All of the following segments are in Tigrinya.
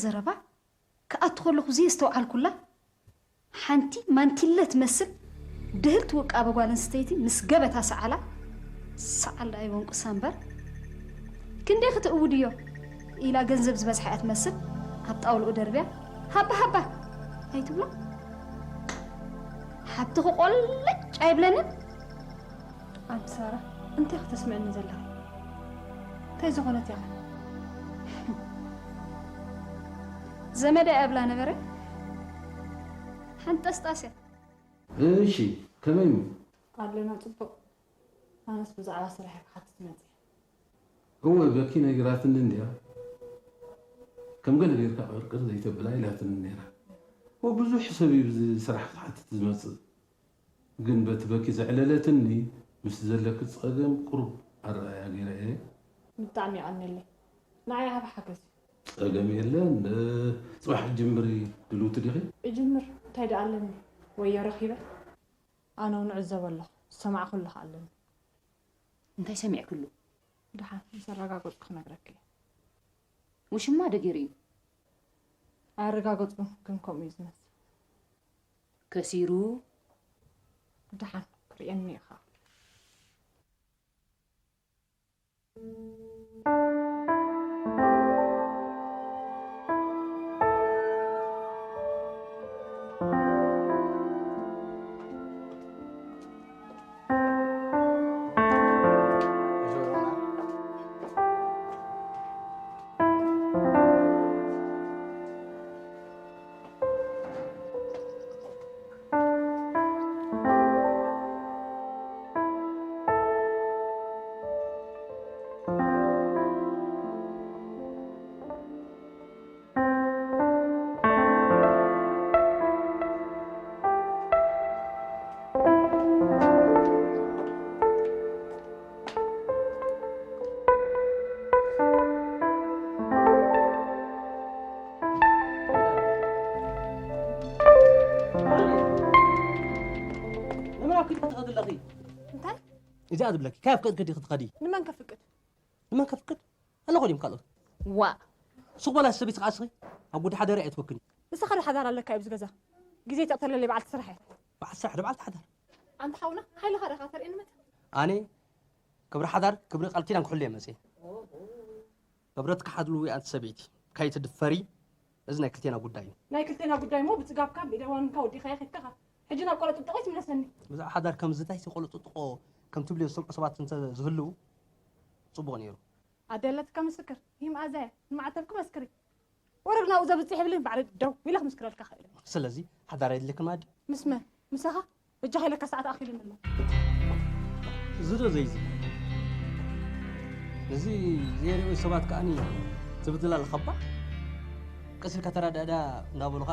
ዘረባ ክኣቱ ከለኹ ዘየስተውዓልኩላ ሓንቲ ማንቲለ ትመስል ድህርቲ ውቃበ ጓል ኣንስተይቲ ምስ ገበታ ሰዓላ፣ ሰዓል ደኣ ይበንቁሳ እምበር፣ ክንደይ ክትእውድዮ ኢላ ገንዘብ ዝበዝሓ እያ ትመስል። ኣብ ጣውልኡ ደርብያ፣ ሃባ ሃባ ኣይትብሎ። ሓብትኺ ቆልጭ ኣይብለንን። ኣንቲ ሳራ፣ እንታይ ከተስምዕኒ ዘለኺ? እንታይ ዝኾነት እያ? ዘመድ እያ እብላ ነበረ። ሓንጠስጣስ እያ። እሺ፣ ከመይ እሞ? ኣለና ጽቡቕ። ኣነስ ብዛዕባ ስራሕ እየ ክሓትት መጽየ። እወ፣ በኪ ነጊራትኒ እንድያ። ከም ገለ ጌርካ ቅርቅር ዘይተብላ ኢላትኒ ነይራ። እወ፣ ብዙሕ ሰብ እዩ ብዚ ስራሕ ክትሓትት ዝመጽእ። ግን በቲ በኪ ዘዕለለትኒ፣ ምስቲ ዘለኪ ጸገም ቁሩብ ኣረኣእያ ገይረ እየ። ብጣዕሚ የቐንየለይ። ንዓይ ዓቢ ሓገዝ እዩ። ጸገም የለን። እ፣ ጽባሕ ክትጅምሪ ድልውቲ ዲኺ? እጅምር፣ እንታይ ደኣ ኣለኒ? ወዮ ረኺበ። ኣነ እውን እዕዘብ ኣለኹ፣ ዝሰማዕኩሉ ከኣ ኣለኒ። እንታይ ሰሚዕክሉ? ደሓን ምስ ኣረጋገጽኩ ክነግረኪ እየ። ውሽማ ዶ ገይሩ እዩ? ኣየረጋገጽኩን፣ ግን ከምኡ እዩ ዝመስል። ከሲሩ? ደሓን ክርእየኒ እዩ ከኣ። ንምራብ ክትከዲ ኣለኺ? እንታይ? እዚኣ ዝብለኪ፣ ካብ ከድከዲ ክትኸዲ። ንመን ከፍቅድ? ንመን ከፍቅድ? ኣለኹ ድዮም ካልኦት? ዋእ! ሱቕ በላ ሰበይቲ ከኣ እስኺ፣ ኣብ ጉዳይ ሓዳር እያ ትወክኒ። ንስኻ ዶ ሓዳር ኣለካ ኣብዚ ገዛ? ግዜ ተቕተለለይ በዓልቲ ስራሕ እያ። በዓልቲ ስራሕ ዶ በዓልቲ ሓዳር? ኣንታ ሓውና፣ ሓይልኻ ዲኻ ተርእየኒ መታ? ኣነ ክብሪ ሓዳር፣ ክብሪ ቃል ኪዳን ክሕሉ እየ መጽየ። ክብረትኪ ሓልዊ ኣንቲ ሰበይቲ፣ ከይትድፈሪ፣ እዚ ናይ ክልቴና ጉዳይ እዩ። ናይ ክልቴና ጉዳይ እሞ ብጽጋብካ፣ ብኢደ ዋንካ ወዲኻዮ ከይድካ፣ ሕጂ ናብ ቆለጥጥቆ ይትምለሰኒ። ብዛዕባ ሓዳር ከምዚ እንታይ ቆለጥጥቆ ከም ትብልዮ ዝሰምዑ ሰባት እንተ ዝህልዉ ጽቡቕ ነይሩ። ኣደ ኣለትካ ምስክር፣ ይህ መኣዛ እያ፣ ንማዕተብኪ መስክሪ። ወረድ ናብኡ ዘብጽሕ የብልን፣ ባዕለይ ደው ኢለ ክምስክረልካ እኽእል እየ። ስለዚ ሓዳር የድልየክን ማለት ድዩ? ምስ መን? ምሳኻ? በጃኻ ኢለካ ሰዓት ኣኺሉኒ ኣሎ። እዚ ዶ ዘይዚ? ነዚ ዘይሪኡ ሰባት ከኣኒ ትብድል ኣለኻ እባ? ቀስ ኢልካ ተረዳድኣ እንዳበሉኻ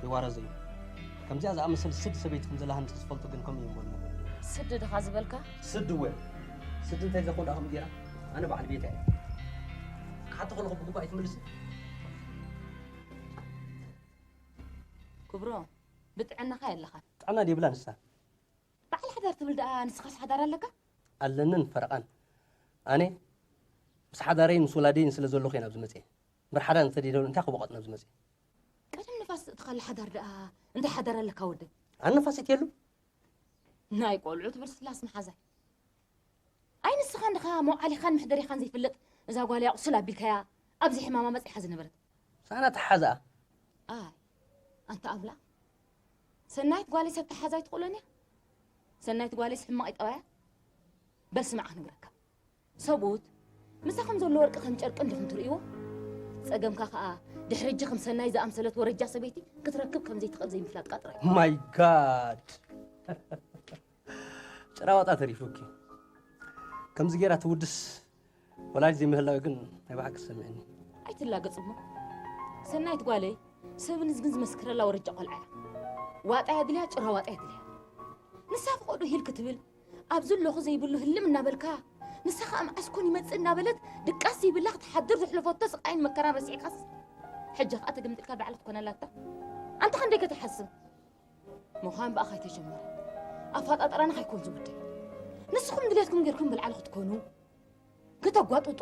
ይዋረዘ እዩ። ከምዚኣ ዝኣመሰለ ስድ ሰበይቲ ከም ዘላ እንተዝፈልጡ ግን ከምኡ እዮም በሉ። ስድ ድኻ ዝበልካ? ስድ እወ። ስድ እንታይ ዘኾን ደኣ ከምኡ ገይራ? ኣነ በዓል ቤታ እየ። ክሓቶ ከለኹ ብግቡእ ኣይትምልስን? ክብሮ፣ ብጥዕናኻ የለኻን። ጥዕና ድየብላ ንሳ? በዓል ሓዳር ትብል ደኣ ንስኻስ ሓዳር ኣለካ? ኣለንን ፈረቓን። ኣነ ምስ ሓዳረይን ምስ ወላደይን ስለ ዘለኹ እየ ናብዚ መጽየ። እምበር ሓዳር እንተደይደሉ እንታይ ክበቐጥ ናብዚ መጽየ? ቀደም ንፋስ ትእትኻሉ ሓዳር ደኣ እንታይ ሓዳር ኣለካ ወደይ? ኣነ ንፋስ እትየሉ? ናይ ቆልዑ ትብል ስላስ መሓዛይ። ኣይ ንስኻ እንድኻ መውዓሊኻን መሕደሪኻን ዘይፍለጥ እዛ ጓል እያ ቁስል ኣቢልካያ ኣብዚ ሕማማ መጺሓ ዝነበረት። ሳና ተሓዝኣ። ኣይ ኣንታ ኣምላኽ፣ ሰናይት ጓለይ ሰብ ተሓዛ ኣይትኽእሎን እያ። ሰናይት ጓለይስ ሕማቕ ይጠባያ። በል ስማዕ ክነግረካ። ሰብኡት ምሳኹም ዘሎ ወርቂ ከም ጨርቂ እንዲኹም ትርእይዎ። ጸገምካ ከኣ ድሕሪ ሕጂ ከም ሰናይ ዝኣምሰለት ወረጃ ሰበይቲ ክትረክብ ከም ዘይትኽእል ዘይምፍላጥካ ጥራይ። My God! ጭራ ዋጣ ተሪፉኪ። ከምዚ ጌራ ትውድስ ወላዲት ዘይምህላዊ ግን ናይ ብሓቂ ዝሰምዐኒ። ኣይትላገጽ እሞ። ሰናይት ጓለይ፣ ሰብን እዝግን ዝመስክረላ ወረጃ ቆልዓ እያ። ዋጣ እያ ድልያ፣ ጭራ ዋጣ እያ ድልያ። ንሳ ፍቐዱ ሂል ክትብል፣ ኣብዚ ኣለኹ ዘይብሉ ህልም እናበልካ፣ ንሳ ኸኣ መዓስ ኮን ይመጽእ እናበለት ድቃስ ዘይብላ ክትሓድር ዘሕለፈቶ ስቓይን መከራን ረሲዕካስ፣ ሕጂ ኸኣ ተገምጢልካ ባዕላ ትኮነላ ኣታ? ኣንታ ክንደይ ከተሓስብ? ምዃን ብኣኻ ኣይተጀመረን። ኣፈጣጥራና ከይኮን ዝውዳእ። ንስኹም ድሌትኩም ጌርኩም ብልዓል ክትኮኑ፣ ክተጓጥጡ፣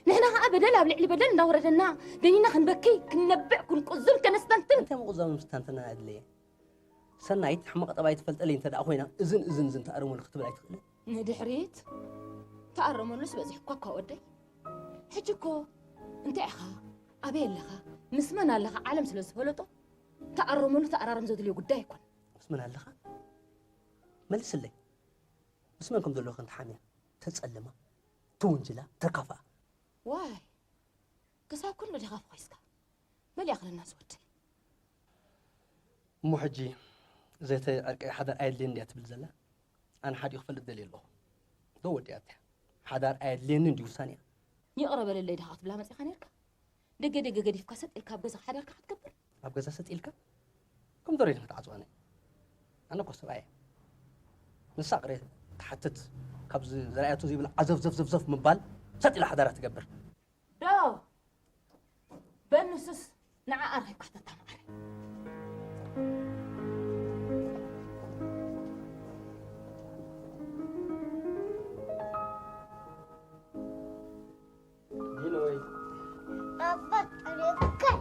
ንሕና ኸዓ በደል ኣብ ልዕሊ በደል እንዳወረደና፣ ደኒና ክንበኪ፣ ክንነብዕ፣ ክንቁዝም፣ ከነስተንትን። እንታይ ምቁዛም ምስተንትና ኣድለየ? ሰናይት ሕማቕ ጠባይ ትፈልጠለይ እንተ ደኣ ኮይና፣ እዝን እዝን እዝን ተኣረመሉ ክትብል ኣይትኽእልን። ንድሕሪት ተኣረመሉስ በዚሕኳ እኳ ወደይ። ሕጂ እኮ እንታይ ኢኻ? ኣበይ ኣለኻ? ምስ መን ኣለኻ? ዓለም ስለ ዝፈለጦ፣ ተኣረመሉ ተኣራረም ዘድልዮ ጉዳይ ኣይኮነን። ምስ መን ኣለኻ? መልስለይ። ምስ መን ከም ዘለኹ እንተሓምያ፣ ተጸልማ፣ ተወንጅላ፣ ተካፍኣ። ዋይ፣ ክሳብ ክንዶ ዲኻ ፎኺስካ? በል ይኣኽለና ዝወደይ። እሞ ሕጂ ዘተ ዕርቂ ሓዳር ኣየድልየን እንድያ ትብል ዘላ? ኣነ ሓዲኡ ክፈልጥ ደልየ ኣለኹ። ዶ ወዲኣትያ? ሓዳር ኣየድልየንን እንድዩ ውሳኔኣ። ይቕረ በለለይ ዲኻ ክትብላ መጺኻ ነይርካ? ደገ ደገ ገዲፍካ ሰጥ ኢልካ ኣብ ገዛ ሓዳርካ ክትገብር? ኣብ ገዛ ሰጥ ኢልካ? ከም ዶሬ ዲኻ ትዓጽዋኒ? ኣነ እኮ ሰብኣይ እየ። ንሳ ቅሬታ ትሓትት፣ ካብዚ ዘርኣያቶ ዘይብላ ዓዘፍዘፍዘፍዘፍ ምባል፣ ሰጥ ኢላ ሓዳራ ትገብር። ዶ በል ንሱስ ንዓኣ ኣርኺብካ ተተማዕረ። ዲኖይ። ባባ ጥርቅን።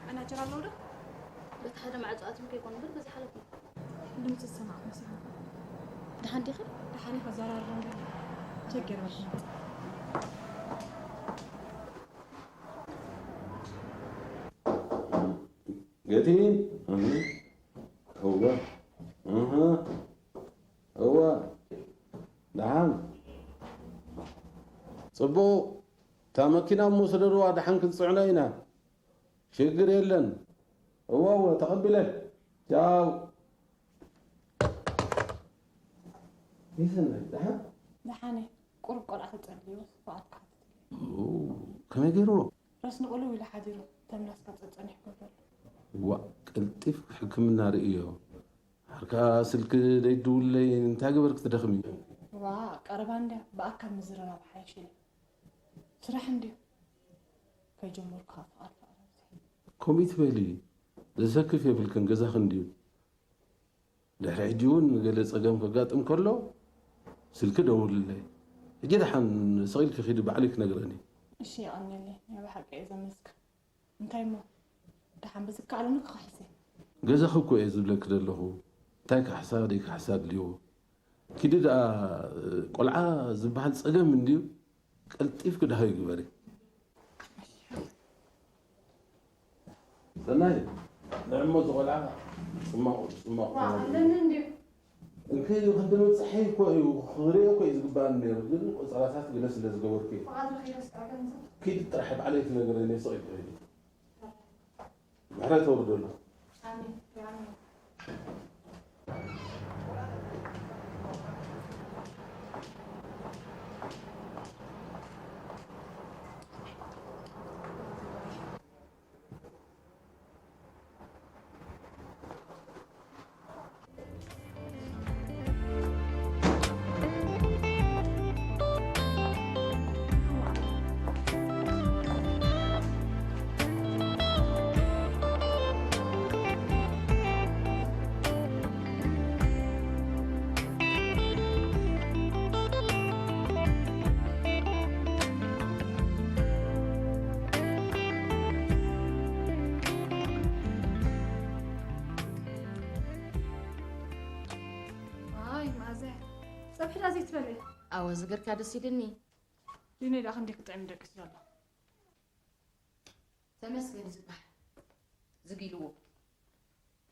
ኣናጀር ኣለዉ ዶ? በቲ ሓደ ማዕጾ ኣትዮም ከይኮኑ እምበር በዚ ሓለፍና። ድምፂ ዝሰማዕ መሲሉ። ደሓን ዲኺ? ደሓን ኢኻ? ዘራርባ እንዶ ቸክ ገይረ በልኩ። ገቲ? እህ። እወ። እህ። እወ። ደሓን። ጽቡቕ። እታ መኪና እሞ ስደድዋ፣ ደሓን ክንጽዕኖ ኢና። ሽግር የለን። እወ፣ እወ፣ ተቐቢለ። ቻው። ይሰናይ፣ ደሓን? ደሓን እየ። ቁሩብ ቆልዓ ተጸልዩ፣ ሰዓት ክሓትት እየ። ኡ፣ ከመይ ገይርዎ? ረስኒ ቁልው ኢሉ ሓዲሩ፣ ተምላስካ ጸጸኒሑ ክብለሉ። ዋእ፣ ቀልጢፍ ሕክምና ርእዮ። ሓርካ ስልኪ ደይድውለይ እንታይ ገበርክ ትደኽሚ? ዋእ፣ ቀረባ እንድያ፣ ብኣካል ምዝርራብ ሓይሽ ኢለ። ስራሕ እንድዩ። ከይጀመርኩ ከዓ ፍቓድ ፍቓድ ኣብዚሐ። ከምኡ ትበሊ፣ ዘሰክፍ የብልክን፣ ገዛኺ እንድዩ። ድሕሪ ሕጂ እውን ገለ ጸገም ከጋጥም ከሎ ስልኪ ደውልለይ። ሕጂ ደሓን ስቕ ኢልኪ ኺዲ፣ ባዕለይ ክነግረን እየ። እሺ፣ የቐንየለይ። ናይ ብሓቂ እየ ዘመስግን። እንታይ እሞ? ደሓን ብዝከኣለኒ ክኽሕስ እየ። ገዛኺ እኮ እየ ዝብለኪ ዘለኹ። እንታይ ካሕሳ ደይካሕሳ ኣድልይዎ። ኪዲ ደኣ፣ ቆልዓ ዝበሃል ጸገም እንድዩ። ቀልጢፍኪ ደሃዩ ግበሪ። ሰናይ፣ ንዕሞ ዝቆልዓ ጽማቑ፣ ጽማቑ ዋ፣ ኣለኒ እንድዩ። እንከይ እዩ ቅድም ጸሓይ እኮ እዩ፣ ክሪኦ እኮ እዩ ዝግባኣኒ ነይሩ፣ ግን ቆጸራታት ገለ ስለ ዝገበርኩ እዩ። ፍቓድ ረኺበ ስጋብ ገንዘብ። ኪዲ ጥራሕ ባዕለይ ትነግረኒ፣ ስቕ ኢልኪ ኺዲ። ምሕረት ኣውርደሉ። ኣሜን። ኣሜን። ኣይ፣ መኣዘ ጸብሒ ዳ ዘይትበልዒ? ኣወ፣ ዝገርካ ደስ ኢልኒ። ዲነይ ደኣ ክንደይ ክጥዕም ደቂሱ ዘሎ? ተመስገን ዝበሃል ዝግ ኢልዎ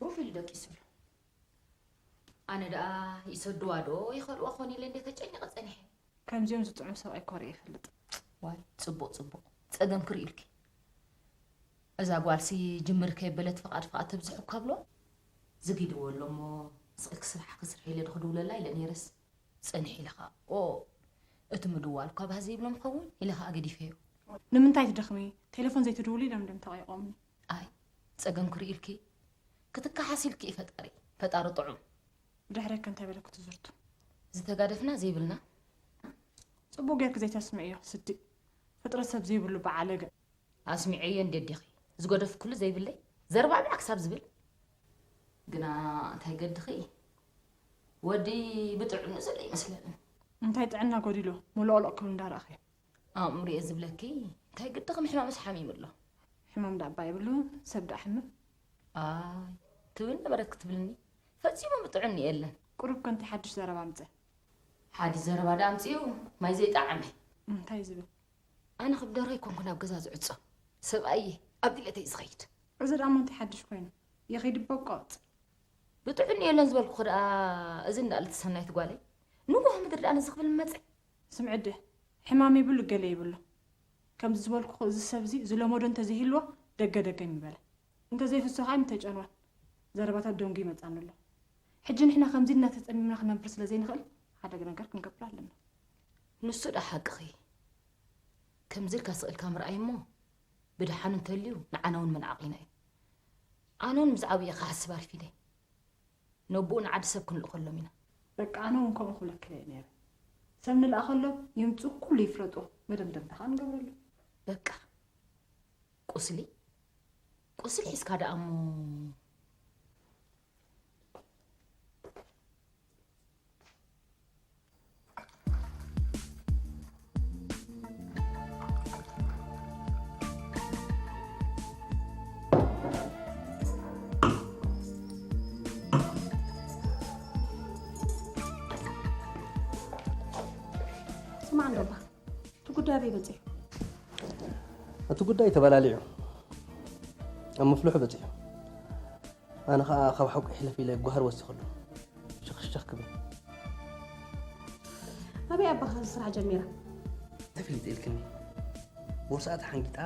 ሩፍ ኢሉ ደቂሱ ኣሎ። ኣነ ደኣ ይሰድዋ ዶ ይኸልዋ ኾን ኢለ እንደ ተጨኒቐ ጸኒሐ። ከምዚኦም ዝጥዑም ሰብኣይ እኮ ርእየ ይፈልጥ። ዋይ፣ ጽቡቕ፣ ጽቡቕ። ጸገም ክርእዩልኪ። እዛ ጓልሲ ጅምር ከየበለት ፍቓድ ፍቓድ ተብዝሑ እኳ ብሎ። ዝግ ኢልዎ ኣሎ እሞ፣ ስቕ ኢልኪ ስራሕኪ ስርሒ ኢለ ዶ ክድውለላ ኢለ ነይረስ። ጽንሒ ኢለ ኸኣ፣ ኦ፣ እቲ ምድዋል እኳ ባህ ዘይብሎም ኸውን ኢለ ኸኣ ገዲፈዮ። ንምንታይ ትደኽሚ? ቴሌፎን ዘይትድውሊ ኢሎም ድም ተቐይቖምኒ። ኣይ፣ ጸገም ክርኢ ኢልኪ፣ ክትከሓሲ ኢልኪ እዩ ፈጣሪ። ፈጣሪ ጥዑም። ብድሕረይ ከ እንታይ በለ ክትዝርቱ? ዝተጋደፍና ዘይብልና። ጽቡቕ ጌርኪ ዘይተስምዕዮ፣ ስዲ። ፍጥረት ሰብ ዘይብሉ በዓለገ። ኣስሚዐዮ እንዴ ዲኺ? ዝገደፍኩሉ ዘይብለይ ዘርባዕባዕ ክሳብ ዝብል። ግና እንታይ ገድኺ? ወዲ ብጥዕኑ ዘሎ ይመስለኒ። እንታይ ጥዕና ጎዲሎ መሎቕሎቕ ክብል እንዳረኣኽዮ። ኣእምሮ'የ ዝብለኪ እንታይ ግድኺ ምሕማምስ ሓሚሙ ኣሎ። ሕማም ደኣ እባ የብሉን ሰብ ደኣ ሕምም። ኣይ ትብል ነበረት ክትብልኒ ፈጺሙ ብጥዕኑ የለን። ቁሩብ ከ እንታይ ሓድሽ ዘረባ ኣምጽእ። ሓድሽ ዘረባ ደኣ ኣምጺኡ ማይ ዘይጠዓመ። እንታይ ዝብል? ኣነ ክብደሮ ኣይኮንኩን ኣብ ገዛ ዝዕጾ ሰብኣየ ኣብ ድሌተይ ዝኸይድ። እዚ ደኣ እሞ እንታይ ሓድሽ ኮይኑ? ይኺድ እባ ቆጽ። ብጥዕኒ የለን ዝበልኩኺ ደኣ እዚ እንዳኣለት ሰናይት ጓለይ ንጉሆ ምድሪ ደኣ ነዚ ክብል መጸ። ስምዒ ኣደ ሕማም የብሉ ገለ የብሉ። ከምዚ ዝበልኩኺ እዚ ሰብ እዚ ዝለመዶ እንተዘይህልዎ ደገ ደገ ምበለ። እንተዘይፍስሶ ከኣ ምተጨንወን ዘረባታት ደንጉዩ ይመጻኒ ኣሎ። ሕጂ ንሕና ከምዚ ኢልና ተጸሚምና ክነብር ስለ ዘይንኽእል ሓደ ነገር ክንገብር ኣለና። ንሱ ደኣ ሓቅኺ። ከምዚ ኢልካ ስቕ ኢልካ ምርኣይ እሞ ብደሓኑ እንተልዩ ንዓና እውን መንዓቒና እዩ። ኣነ እውን ብዛዕባኡ እየ ክሓስብ ኣርፊደ። ነቦኡ ንዓዲ ሰብ ክንልእኸሎም ኢና። በቃ ኣነ እውን ከምኡ ክብለኪ እየ ነይረ። ሰብ ንልኣኸሎም ይምፅኡ ኩሉ ይፍለጥዎ መደምደምታ ከዓ ንገብረሉ። በቃ ቁስሊ ቁስሊ ሒዝካ ደኣ እሞ ስማዕ እንዶ እባ እቲ ጉዳይ ኣበይ በፂሑ? እቲ ጉዳይ ተበላሊዑ ኣብ ምፍልሑ በፂሑ። ኣነ ኸዓ ካብ ሓቁ ሕልፍ ኢለ ጓህር ወሲኸሉ ሸኽሸኽ ክብል። ኣበይ ኣባኻ እዚ ስራሕ ጀሚራ? ተፈሊጠ ኢልክኒ ቦርስኣ ተሓንጊጣ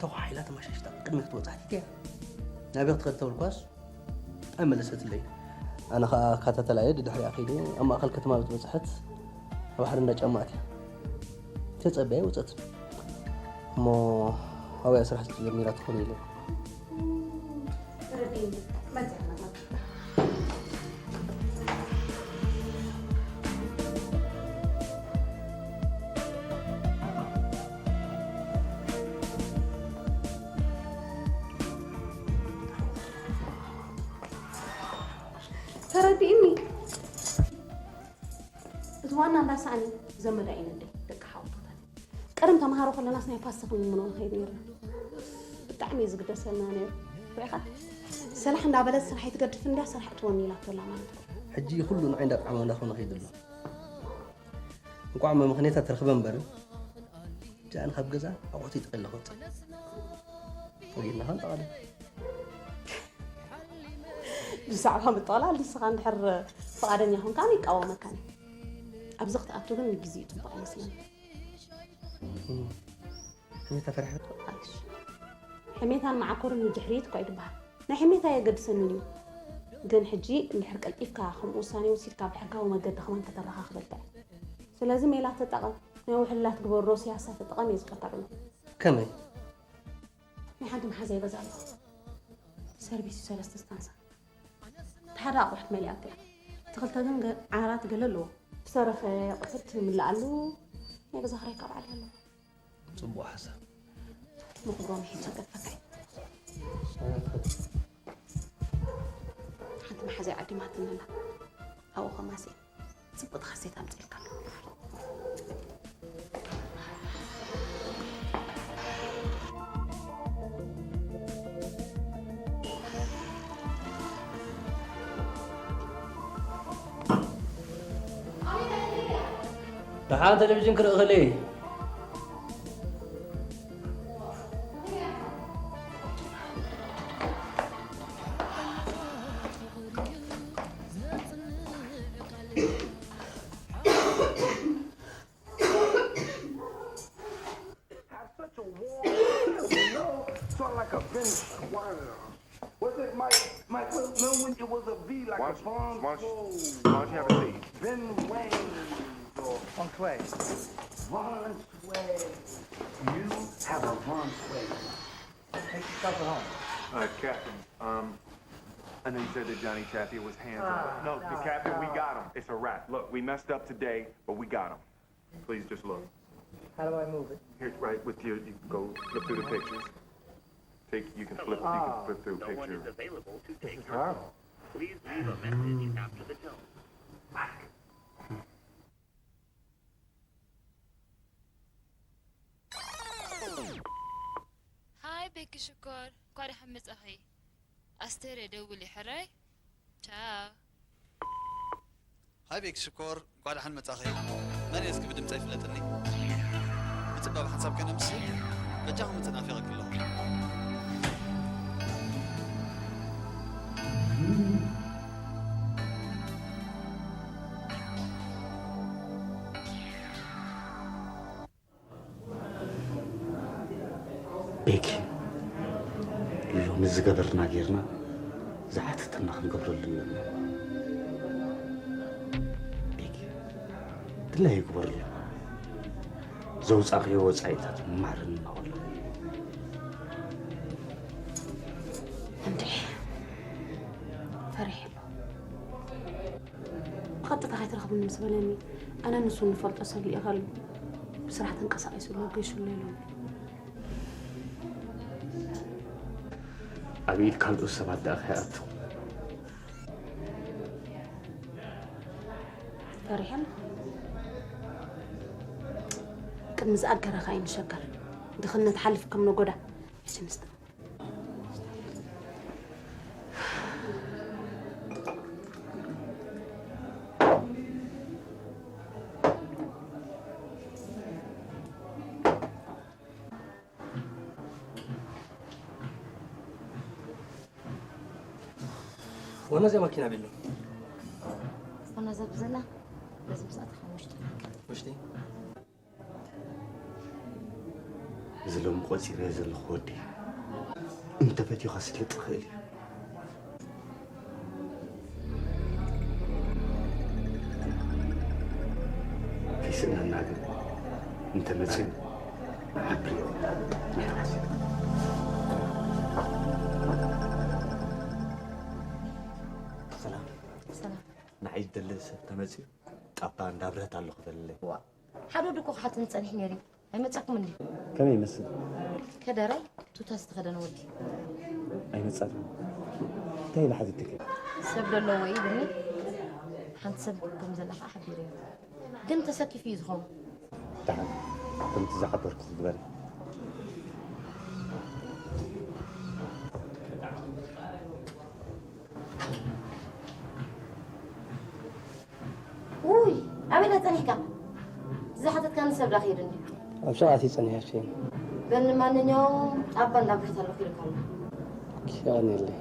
ተዃሒላ ተመሻሽጣ ቅድሚ ክትወፅእ ሓቲተያ ናበይ ክትኸድ ተበልኳስ ኣይመለሰትለይ። ኣነ ኸዓ እከታተላ እየ ድድሕሪኣ ከይደ ኣብ ማእኸል ከተማ ምስ በፅሐት ኣብ ሓደ እንዳ ጫማ ኣትያ ተፀበያ ኣይወፀትን። እሞ ኣበይ እያ ስራሕ ጀሚራ ትኾን ኢለ። ተረዲእኒ። እቲ ዋና እንዳ ሳእኒ ዘመዳ እየን ኣደይ ደቂ ሓወቦታት። ቀደም ተምሃሮ ከለናስ ናይ ፓስታ ክንልምኖ ንኸይድ ነይርና። ብጣዕሚ እዩ ዝግደሰልና ነይሩ። ርኢኻ ሰላሕ እንዳበለት ስራሕ ኣይትገድፍን ድያ ስራሕ እትወኒ ኢላቶ ኣላ ማለት እዩ። ሕጂ ኩሉ ንዓይ እንዳጥዓመ እንዳኾነ ከይዱ ኣሎ። እንቋዕ መመኽነይታ ትረኽበ እምበር ጃን ካብ ገዛ ኣቑሑት ይጥዕለ ክወፅእ ወጊድና ኸንጠቐለ ብዛዕባ ምጥቕላል ንስኻ እንድሕር ፍቓደኛ ኹንካ ኣነ ይቃወመካን እየ። ኣብዚ ክትኣቱ ግን ንግዜኡ ፅቡቕ ኣይመስለኒ። ሕሜታ ፈሪሕካ? ሓድሽ ሕሜታን መዓኮርን ንድሕሪት እኳ እዩ ዝበሃል። ናይ ሕሜታ ኣየገድሰንን እዩ። ግን ሕጂ እንድሕር ቀልጢፍካ ከምኡ ውሳኔ ወሲድካ ብሕጋዊ መገዲ ከማን ከተረኻኽበልካ እየ። ስለዚ ሜላ ተጠቐም። ናይ ውሕላት ግበሮ ሲያሳ ተጠቐም እየ ዝቀተሎ። ከመይ? ናይ ሓንቲ መሓዛይ ገዛ ኣሎ። ሰርቪስ እዩ ሰለስተ ስታንሳ። እቲ ሓደ ኣቑሑት መሊኣቶ እያ። እቲ ክልተ ግን ገ- ዓራት ገለ ኣለዎ። ዝተረፈ ኣቑሑት ይምልኣሉ። ናይ ገዛ ክራይ ካብ ዓሊ ኣለዎ። ጽቡቕ ሓሳብ። ንኽብሮም ሒዞ ገፈካይ። ሓንቲ መሓዛይ ዓዲማትኒ ኣላ። ኣብኡ ከማሴ ጽቡቕ ተኸሴት ኣምጺእልካ ኣለኹ። ደሓን ቴሌቪዥን ክርኢ ክእል እየ። Have such a warm smell, smell like a finished choir. Was it Mike, Mike, remember when it was a V like Why a don't you, Von why don't you, Swole, why don't you have a seat? Ben Wayne, or Von Sway. Von Sway. You have a Von Sway. Take yourself at home. Uh, Captain, um, I know you said that Johnny Tapia was hands on. Ah, no, the no, Captain, we no. got him. It's a wrap. Look, we messed up today, but we got him. Please just look. How do I move it? Here, right with you, you go flip through the pictures. Take, you can flip, you can Ah. flip through a No one picture. is available to This take is your horrible. call. Please leave a message after the tone. ሃይ ቤኪ ሽኮር፣ እንኳዕ ደሓን መጻኺ። ኣስቴር እየ ደውል፣ ሕራይ? ቻው። ሃይ ቤኪ ሽኮር፣ እንኳዕ ደሓን መጻኺ። መን እየ እስኪ ብድምጸይ ፍለጥኒ? ብጽባብ ሓንሳብ ከነምሲ፣ በጃኹም ምጽእ ናፊቐኪ ኣለኹ። ቤኪ፣ ሎሚ ዝገበርና ጌርና ዝሓተተና ክንገብረሉ ኣለና። ቤኪ፣ ድላይ ይግበረሉ። ዘውጻእኽዮ ወጻኢታት ማዕረ እናወላ። እንዴ፣ ፈሪሐ። ብቐጥታ ከይትረኽብኒ ምስ በለኒ፣ ኣነ ንሱ እንፈልጦ ሰብ ልኢኸሉ፣ ብስራሕ ተንቀሳቒሱ ኣሎ፣ ገይሹ ኣሎ ኢሉኒ። ኣብ ኢድ ካልኦት ሰባት ደኣ ከይኣቱ። ፈሪሐ ኣለኹ። ቅድሚ ዝኣገረኻ ኣይንሸገር። ድኽነት ሓልፍ ከም ነጎዳ። ሕጂ ንስተ። ወነ እዚኣ ማኪና ቤሎ። ወነ ዘብዘላ በዚ ምስኣትኻ ውሽጢ። ውሽጢ? እዚ ሎሚ ቆጺረዮ ዘለኹ ወዲ እንተፈትዩኻ ስለ ትኽእል እዩ። ከይስእነና ግን እንተመጺኡ ሓብር የብልና። ናይ ራሲ። ሰላም። ሰላም። ንዓይ ዝደሊ ሰብ ተመጺኡ ጣባ እንዳብረህት ኣለኹ በለለይ። ዋ፣ ሓደ ወዲ እኮ ክሓተኒ ጸኒሑ ነይሩ። ኣይመጻኩም እንዴ? ከመይ ይመስል? ከደራይ ቱታ ዝተኸደነ ወዲ። ኣይመጻትን። እንታይ ኢላ ሓቲትኪ? ሰብ ዘለዎ እዩ ብኒ። ሓንቲ ሰብ ከም ዘላ ከዓ ሓቢረዮ። ግን ተሰኪፉ እዩ ዝኸውን። ደሓን፣ ከምቲ ዝሓበርኩ ክግበር። ውይ፣ ኣበይ ጸኒሕካ? ዝሓተትካኒ ሰብ ዳ ከይዱ እንድዩ? ኣብ ሸቓት እዩ ጸኒሐ፣ ሸይን። በል ንማንኛውም ጣባ እንዳብርህት ኣለኹ ኢልካ ኣሎ። የቐንየለይ።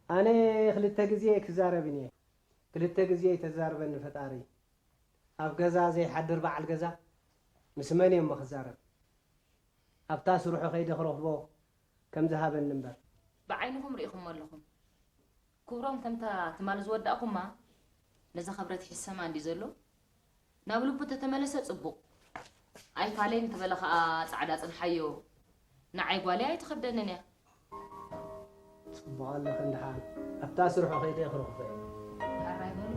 ኣነ ክልተ ግዜ ክዛረብን እየ፣ ክልተ ግዜ ይተዛርበኒ ፈጣሪ። ኣብ ገዛ ዘይሓድር በዓል ገዛ ምስ መን እየ እሞ ክዛረብ? ኣብታ ስርሑ ከይደ ክረኽቦ ከም ዝሃበኒ እምበር። ብዓይንኹም ርኢኹሞ ኣለኹም። ክብሮም ከምታ ትማሊ ዝወዳእኩማ ነዛ ክብረት ይሕሰማ እንድዩ ዘሎ። ናብ ልቡ ተተመለሰ ጽቡቕ። ኣይፋለይን ተበለ ኸኣ ጻዕዳ ጽንሓዮ። ንዓይ ጓለይ ኣይትኸብደንን እያ። ጽቡቕ ኣለኺ እንድሓር ኣብታ ስርሖ ከይደ ክረኽቦ እየ። ሕራይ በሉ።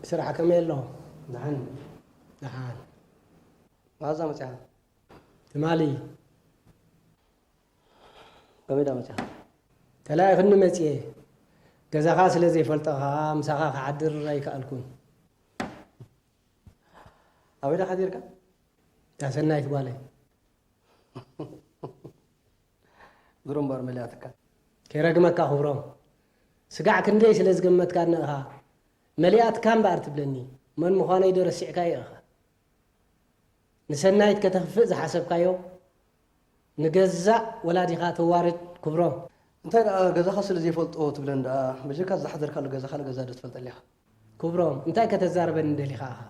ስራሕ ከመይ ኣሎ? ደሓን። ደሓን። መዓዝ መጺኻ? ትማሊ። ከመይ ዳ መጺኻ? ተላኢኽኒ መጺኤ። ገዛኻ ስለ ዘይፈልጦ ኸኣ ምሳኻ ክሓድር ኣይከኣልኩን። ኣበይ ደኣ ሓዲርካ? እታ ሰናይት ጓለይ። ግሩም እምበር መሊኣትካ። ከይረግመካ ክብሮም። ስጋዕ ክንደይ ስለ ዝገመትካኒ ኢኻ መሊኣትካ እምበኣር ትብለኒ። መን ምዃነይ ዶ ረሲዕካዮ ኢኻ? ንሰናይት ከተኽፍእ ዝሓሰብካዮ ንገዛእ ወላዲኻ ተዋርድ ክብሮም። እንታይ ደኣ ገዛኻ ስለ ዘይፈልጦ ትብለን ደኣ? በጀካ ዝሓደርካሉ ገዛኻ ንገዛ ዶ ትፈልጠሉ ኢኻ? ክብሮም፣ እንታይ ከተዛርበኒ ደሊኻ ኢኻ?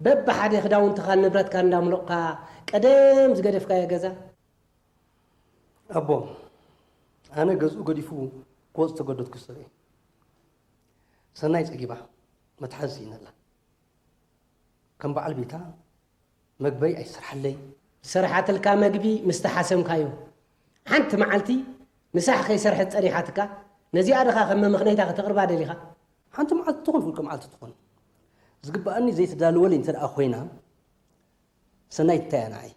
በብሓደ ክዳውንትኻን ንብረትካን እንዳምሎቕካ ቀደም ዝገደፍካዮ ገዛ? ኣቦ፣ ኣነ ገዝኡ ገዲፉ ክወጽእ ዝተገደድኩ ሰብ እየ። ሰናይ ጸጊባ፣ መትሓዚ ስኢነላ። ከም በዓል ቤታ መግበይ ኣይሰርሓለይ። ዝሰርሓትልካ መግቢ ምስ ተሓሰምካዮ፣ ሓንቲ መዓልቲ ምሳሕ ከይሰርሐት ጸኒሓትካ፣ ነዚኣ ድኻ ከም መመኽነይታ ከተቕርባ ደሊኻ? ሓንቲ መዓልቲ ትኹን ፍልቂ መዓልቲ ትኹን፣ ዝግበኣኒ ዘይትዳልወለይ እንተ ደኣ ኮይና፣ ሰናይት እንታይ እያ ንዓይ?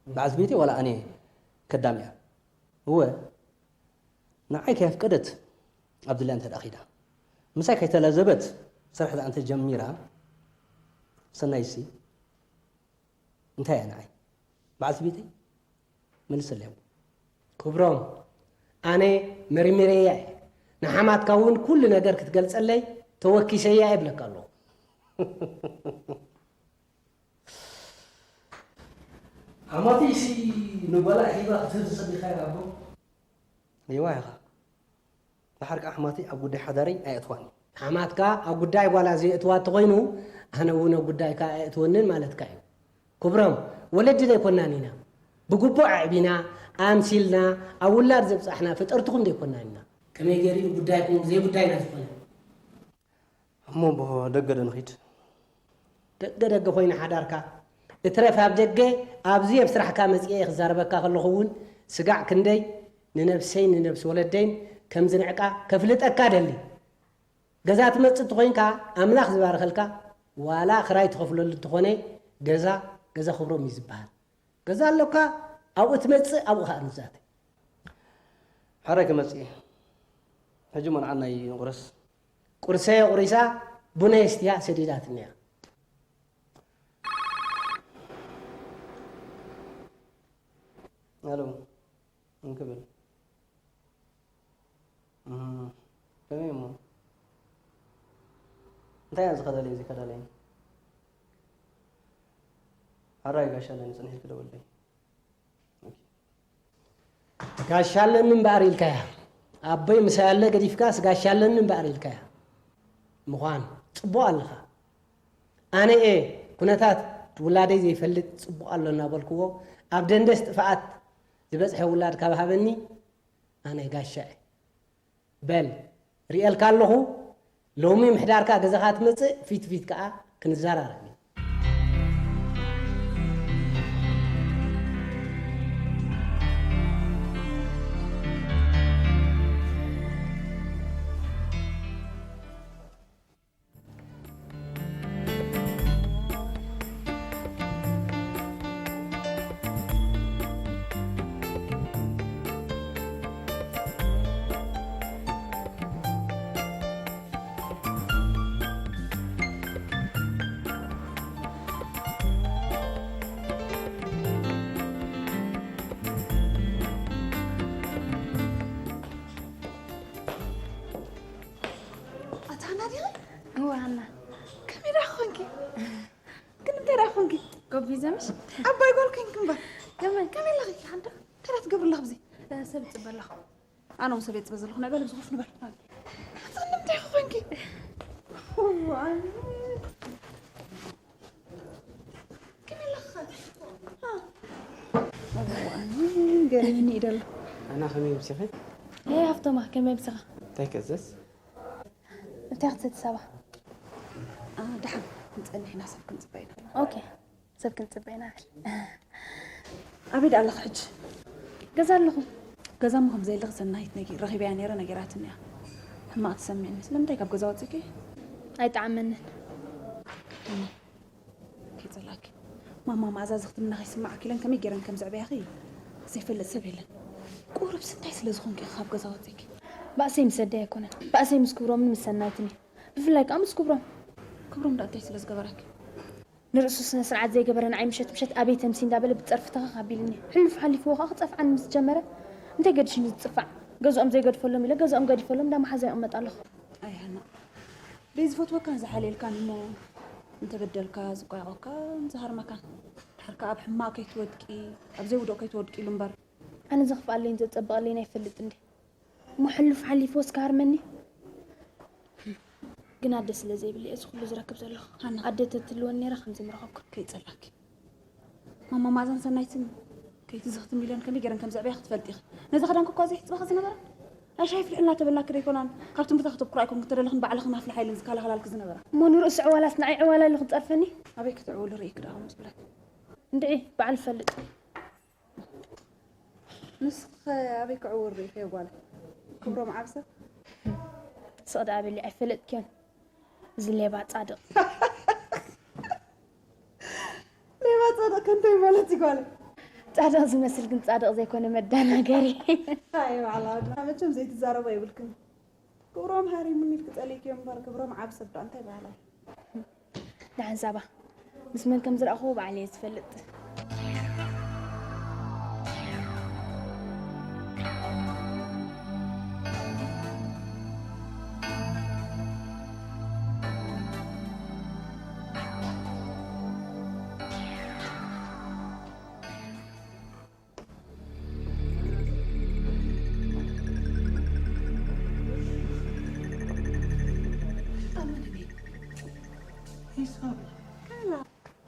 በዓልቲ ቤተይ ዋላ ኣነ ከዳም እያ? እወ፣ ንዓይ ከየፍቀደት ኣብ ድልያ እንተ ደኣ ኺዳ፣ ምሳይ ከይተላዘበት ስራሕ ደኣ እንተ ጀሚራ፣ ሰናይሲ እንታይ እያ ንዓይ? በዓልቲ ቤተይ? መልሰለይ ኣቦ። ክብሮም፣ ኣነ መርሚረያ እየ። ንሓማትካ እውን ኩሉ ነገር ክትገልጸለይ ተወኪሰያ እየ እብለካ ኣለኹ። ሓማተይሲ ንጓላ ሒባ ክትህብ ዝጸኒኻ ኢኻ ኣቦ? ሌባ ኢኻ። ደሓር ከኣ ሓማተይ ኣብ ጉዳይ ሓዳረይ ኣየእትዋን እዩ። ሓማትካ ኣብ ጉዳይ ጓላ ዘየእትዋ እንተኾይኑ፣ ኣነ እውን ኣብ ጉዳይካ ኣየእትወንን ማለትካ እዩ። ክብሮም፣ ወለዲ ዶ ኣይኮናን ኢና? ብግቡእ ኣዕቢና፣ ኣምሲልና፣ ኣብ ውላድ ዘብጻሕና ፈጠርትኹም ዶ ኣይኮናን ኢና? ከመይ ገይሩ እዩ ጉዳይኩም ዘይጉዳይና ዝኾነ? እሞ ኣቦ፣ ደገ ዶ ንኺድ? ደገ ደገ ኮይና ሓዳርካ እትረፍ ኣብ ደገ፣ ኣብዚ ኣብ ስራሕካ መጺኤ ክዛረበካ ከለኹ እውን ስጋዕ ክንደይ ንነብሰይን ንነብሲ ወለደይን ከም ዝንዕቃ ከፍልጠካ ደሊ። ገዛ ትመጽእ እንተኾይንካ ኣምላኽ ዝባርኸልካ፣ ዋላ ክራይ ትኸፍለሉ እንተኾነ ገዛ፣ ገዛ ክብሮም እዩ ዝበሃል። ገዛ ኣሎካ ኣብኡ ትመጽእ፣ ኣብኡ ኸኣ ንዛተ። ሕራይ ክመጽእ እየ። ሕጂ እሞ ንዓናይ ንቑረስ። ቁርሰይ ኣቑሪሳ፣ ቡነይ ኣስትያ ሰዲዳትኒ እያ። ኣሎ፣ እንክብል። እም፣ ከመይ እሞ? እንታይ እያ ዝኸደለይ ዘይከዳለይን? ሕራይ ጋሻ ኣለኒ፣ ጽንሕ ኢልኪ ደውልለይ። ጋሻ ኣለኒ እምበኣር ኢልካያ። ኣቦይ ምሳይ ኣለ ገዲፍካስ ጋሻ ኣለኒ እምበኣር ኢልካያ። ምዃን ጽቡቕ ኣለኻ። ኣነ እየ ኩነታት ውላደይ ዘይፈልጥ ጽቡቕ ኣሎ እናበልክዎ፣ ኣብ ደንደስ ጥፍኣት ዝበጽሐ ውላድ ካብ ሃበኒ ኣነ ጋሻ እየ። በል፣ ርእየልካ ኣለኹ። ሎሚ ምሕዳርካ ገዛኻ ትመጽእ፣ ፊት ፊት ከኣ ክንዘራረብ ኢና። ኣታ ሃና ዲኺ? እወ፣ ሃና። ከመይ ደኣ ኾንኪ? ግን እንታይ ደኣ ኾንኪ? ጎቢዘ ምሽ? ዓባይ ጓል ኮንኪ እምበር። ከመይ? ከመይ ኣለኺ? ሓንዳ? እንታይ ደኣ ትገብሪ ኣለኺ ኣብዚ? እ፣ ሰብ እጽበ ኣለኹ። ኣነ እውን ሰብ እየ እጽበ ዘለኹ። ናይ በል ኣብዚ ኮፍ ንበል። ኣታ ንምንታይ ኾንኪ? እዋይ። ከመይ ኣለኻ? ሃ? እዋይ፣ ገሪሙኒ እዩ ደሎ። ኣና ከመይ ምሲኺ? ሄይ ሃፍቶማ፣ ከመይ ምሲኻ? እንታይ ክእዘዝ? እንታይ ክትሰቲ ሳባ? ኣ፣ ደሓን ክንጸንሕ ኢና፣ ሰብ ክንጽበ ኢና። ኦኬ፣ ሰብ ክንጽበ ኢና። ኣበይ ደኣ ኣለኺ ሕጂ? ገዛ ኣለኹ። ገዛ እሞ ከም ዘየለኺ ሰናይት ነጊ-፣ ረኺበያ ነይረ፣ ነጊራትኒ እያ። ሕማቕ ተሰሚዕኒ። ስለምንታይ ካብ ገዛ ወጺእኪ? ኣይጠዓመንን። እሞ ከይጸላእኪ። ማማ መኣዛ ዝኽትምና ከይስማዓኪ ኢለን ከመይ ገይረን ከም ዘዕበያኺ ዘይፈልጥ ሰብ የለን። ቁሩብ ስታይ ስለ ዝኾንኪ ኢኺ ካብ ገዛ ወፂእኪ። ባእሰይ ምስ ኣደይ ኣይኮነን፣ ባእሰይ ምስ ክብሮምን ምስ ሰናይትን እዩ። ብፍላይ ከዓ ምስ ክብሮም። ክብሮም ዳ እንታይ ስለ ዝገበረኪ? ንርእሱ ስነ ስርዓት ዘይገበረ ንዓይ ምሸት ምሸት ኣበይ ተምሲ እንዳበለ ብፀርፊ ተኸኽ ኣቢልኒ። ሕሉፍ ሓሊፍዎ ከዓ ክፀፍዓኒ ምስ ጀመረ እንታይ ገዲሽኒ ዝፅፋዕ? ገዝኦም ዘይገድፈሎም ኢለ ገዝኦም ገዲፈሎም እንዳ መሓዛ ይቕመጥ ኣለኹ። ኣይ ሃና፣ ደይ ዝፈትወካን ዝሓልየልካን እሞ እንተበደልካ ዝቋየቖካን ዝሃርመካን ድሓር ከዓ ኣብ ሕማቕ ከይትወድቂ ኣብ ዘይውድኦ ከይትወድቂ ኢሉ እምበር። ኣነ ዘኽፍኣለይን ዘጸብቐለይን ኣይፈልጥ እንዴ? እሞ ሕሉፍ ሓሊፉ ወስካ ሃርመኒ። ግን ኣደ ስለ ዘይብለይ እዚ ኩሉ ዝረክብ ዘለኹ። ሃና። ኣደ ተትልወኒ ነይራ ከምዚ ምረኸብኩ። ከይጸላኪ። ማማ ማዛን ሰናይትን ከይትዝኽቲ ሚልዮን ከመይ ገይረን ከም ዘዕበያ ክትፈልጢ ኢኺ። ነዚ ክዳንኪ እኳ ዘይሕጽበኺ ዝነበራ። ናይ ሻሂ ፍልሕልና ተበላኪ ዶ ኣይኮናን? ካብ ትምህርታ ከተብኩራ ኣይኮንኩ ተደለኽን ባዕልኽን ኣፍልሓ ኢለን ዝከላኸላልኪ ዝነበራ። እሞ ንርእሱ ዕዋላስ ንዓይ ዕዋላ ኢሉ ክጸርፈኒ? ኣበይ ክትዕውሊ ርእይኪ ደኣ ከምኡ ዝብለኪ? እንድዒ፣ ባዕሉ ይፈልጥ። ንስኺ ኣበይ ክዕውር ርኢኺዮ ጓል? ክብሮም ዓብሰ? ስቕ ደኣ በሊ ኣይፈለጥክዮን። እዚ ሌባ ጻድቕ። ሌባ ጻድቕ ከንታይ ማለት እዩ ጓል? ጻድቕ ዝመስል ግን ጻድቕ ዘይኮነ መዳናገሪ። ኣይ ባዕላ ወድና መቸም ዘይትዛረቦ የብልክን። ክብሮም ሃሪሙኒ ኢልኪ ጸሊእክዮ እምበር ክብሮም ዓቢ ሰብ ዶ እንታይ በሃላይ? ደሓን ሳባ፣ ምስ መን ከም ዝረኣኽዎ ባዕለይ እየ ዝፈልጥ። ሂሳብ።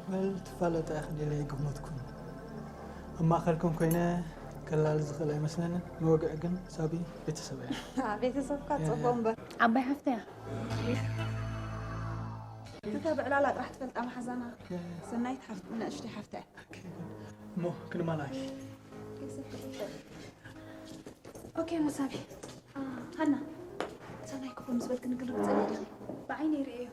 በል ትፋለጣ ኢኽን ኢለ ኣይገመትኩን። ኣብ ማእኸልኩም ኮይነ ከላሊ ዝኽእል ኣይመስለንን። ንወግዒ ግን ሳቢ ቤተሰብ እያ። ቤተሰብካ ጽቡቕ እምበር። ዓባይ ሓፍታ እያ። እታ ብዕላላ ጥራሕ ትፈልጣ መሓዛና ሰናይት ሓፍ-፣ ንእሽተይ ሓፍታ እያ። እሞ ክንማላኪ። ኦኬ፣ መሳቢ። አ፣ ሃና፣ ሰናይ ክፉ ምስ በልክኒ ክንርግጸ ዲኺ? ብዓይነይ ርእዮ።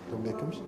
እቶም ደቅምሽ?